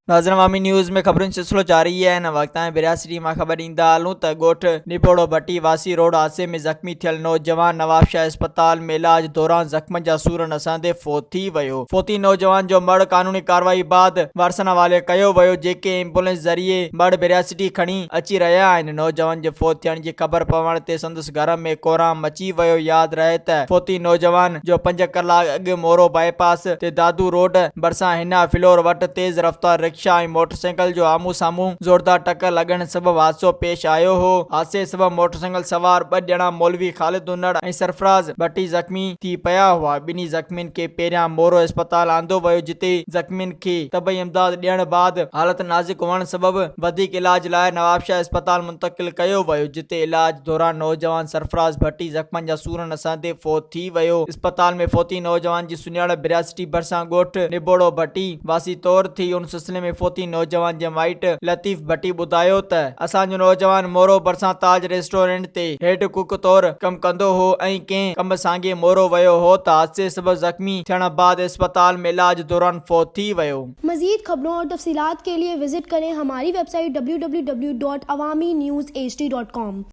ناظرين عوامي نيوز ۾ خبرن جو سلسلو جاري آهي هن وقت تائين برياسٽي مان خبر ڏيندا هلون ته ڳوٺ نبوڙو ڀٽي واسي روڊ حادثي ۾ زخمي ٿيل نوجوان نوابشاهه اسپتال ۾ علاج دوران زخمن جا سور نه سهندي فوت ٿي ويو فوتي نوجوان جو مڙهه قانوني ڪارروائي بعد وارثن حوالي ڪيو ويو جيڪي ايمبولينس ذريعي مڙهه برياسٽي کڻي اچي رهيا آهن نوجوان جي فوت ٿيڻ جي خبر پوڻ تي سندس گهر ۾ ڪهرام مچي ويو ياد رهي ته فوتي نوجوان جو پنج ڪلاڪ اڳ مورو بائي پاس تي دادو روڊ ڀرسان حنا فلور وٽ تيز رفتار رڪشا ۽ موٽرسائيڪل جو آمهون سامهون زوردار ٽڪر لڳڻ سبب حادثو پيش آيو هو. حادثي سبب موٽرسائيڪل سوار ٻه ڄڻا مولوي خالد انڙ ۽ سرفراز ڀٽي زخمي ٿي پيا هئا. ٻنهي زخمين کي پهريان مورو اسپتال آندو ويو جتي زخمين کي طبعي امداد ڏيڻ بعد حالت نازڪ هئڻ سبب وڌيڪ علاج لاء نوابشاهه اسپتال منتقل ڪيو ويو جتي علاج دوران نوجوان سرفراز ڀٽي زخمن جا سور نه سهندي فوت ٿي ويو. اسپتال ۾ فوتي نوجوان جي سڃاڻپ برياسٽي ڀرسان ڳوٺ نبوڙو ڀٽي واسي طور ٿي. ان سلسلي ۾ فوتي نوجوان جي مائٽ لطيف ڀٽي ٻڌايو ته اسان جو نوجوان مورو ڀرسان تاج ريسٽورنٽ تي هيڊ ڪڪ طور ڪم ڪندو هو ۽ ڪنهن ڪم سانگي مورو ويو هو ته حادثي سبب زخمي ٿيڻ بعد اسپتال ۾ علاج دوران فوت ٿي ويو. مزيد خبرون اور تفصيلات کے لئے وزٽ ڪرين ھماري website W W W dot Awami news H D dot com.